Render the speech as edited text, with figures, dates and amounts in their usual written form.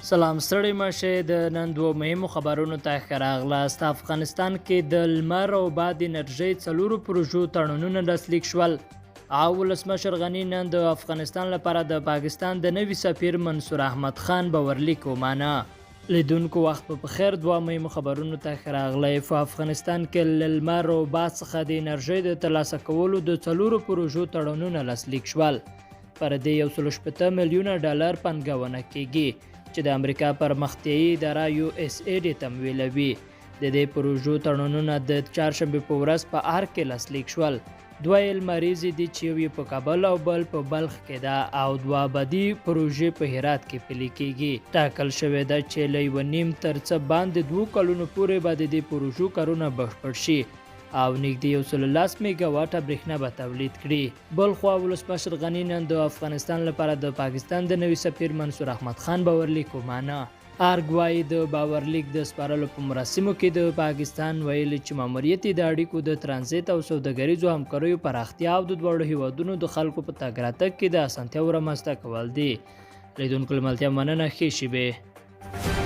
سلام ستړي مشه د نن دوو مهمو خبرونو ته ښه راغلاست. افغانستان کې د لمر او باد انرژۍ څلورو پروژو تړونونه لاسلیک شول او ولسمشر غني نن د افغانستان لپاره د پاکستان د نوي سفیر منصور احمد خان باورلیک ومانه. لیدونکو وخت په خیر. دوه مهمو خبرونو ته ښه راغلی. په افغانستان کې له لمر او باد څخه د انرژۍ د ترلاسه کولو د څلورو پروژو تړونونه لاسلیک شول. پر دې 160 میلیونه ډالر پانګونه کیږي چې د امریکا پرمختیایي اداره یو اس ای ډي تمویلوي. د دې پروژو تړونونه د چهارشنبې په ورځ په ارګ کې لاسلیک شول. دوه یې لمریزې دي چې یو یې په کابل او بل په بلخ کې ده او دوه آبادي پروژې په هرات کې پلي کیږي. ټاکل شوې ده چې له 1.5 تر څه باندې 2 کلونو پورې به د دې پروژو کارونه بشپړ شي او نږدې 110 میګاواټه برېښنا به تولید کړي. بلخوا ولسمشر غني نن د افغانستان لپاره د پاکستان د نوي سفیر منصور احمد خان باورلیک ومانه. ارګ وايي د باورلیک د سپارلو په مراسمو کې د پاکستان ویلي چې ماموریت یې د اړیکو د ترانزیت او سوداګریزو همکاریو پراختیا او د دواړو هیوادونو د خلکو په تګ راتګ کې د اسانتیاو رامنځته کول دي. لیدونکو له ملتیا مننه، ښې شیبې.